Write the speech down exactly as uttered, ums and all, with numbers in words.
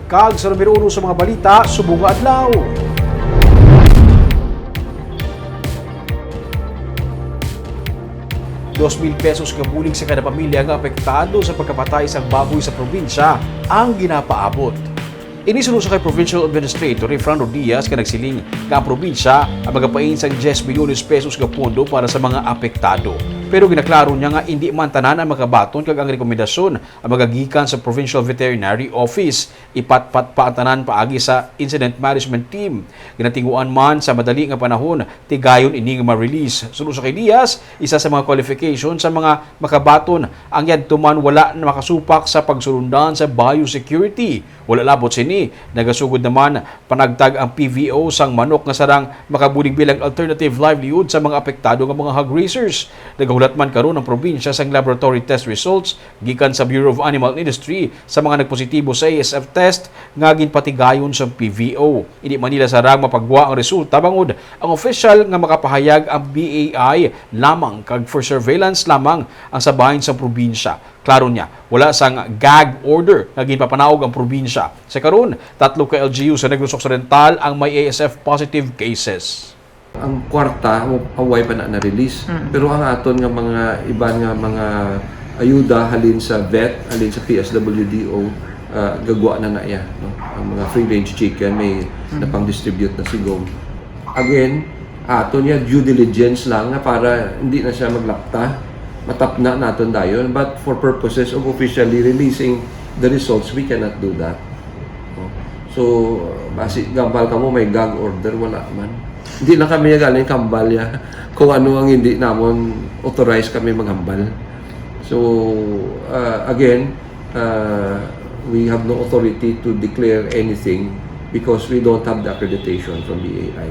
Kag sa numero uno sa mga balita subong nga adlaw, dos mil pesos ka bulig sa kada pamilya nga apektado sa pagkapatay sang baboy sa probinsya ang ginapaabot. Ini suno sa kay Provincial Administrator Efrando Diaz nga nagsiling nga ang probinsya ang magapain sang diyes milyones pesos nga pondo para sa mga apektado. Pero ginaklaro niya nga indi man tanan ang makabaton kag ang rekomendasyon ang magagikan sa Provincial Veterinary Office. Ipatpat pa ang tanan paagi sa Incident Management Team. Ginatinguan man sa madali nga panahon, tigayon ini nga ma-release. Suno sa kay Diaz, isa sa mga qualification sa mga makabaton ang yadto man wala na makasupak sa pagsulundan sa biosecurity. Wala labot sini, nagasugod naman panagtag ang P V O sang manok nga sarang makabulig bilang alternative livelihood sa mga apektado nga mga hog raisers. Nagahulat man karon ang probinsya sang laboratory test results gikan sa Bureau of Animal Industry sa mga nagpositibo sa A S F test nga ginpatigayon sang P V O. Indi man nila sarang mapagwa ang resulta bangod ang opisyal nga makapahayag ang B A I lamang kag for surveillance lamang ang sa bahin sa probinsya. Klaro niya, wala sang gag order nga ginpapanaog ang probinsya. Sa karon, tatlo ka L G U sa Negros Occidental ang may A S F positive cases. Ang kwarta, wa-, way pa na na-release. Mm. Pero ang aton nga mga iban nga mga ayuda halin sa vet, halin sa P S W D O, ah, gagwa na na iya, no? Ang mga free-range chicken, may Mm. napang-distribute na si Gov. Again, aton niya due diligence lang nga para hindi na siya maglapta. Matapna naton dayon. But for purposes of officially releasing the results, we cannot do that. No? So, basi gambal kamo may gag order, wala man. Hindi lang kami galing kambal ya kung ano ang hindi namon authorized kami maghambal. So, uh, again, uh, we have no authority to declare anything because we don't have the accreditation from B A I.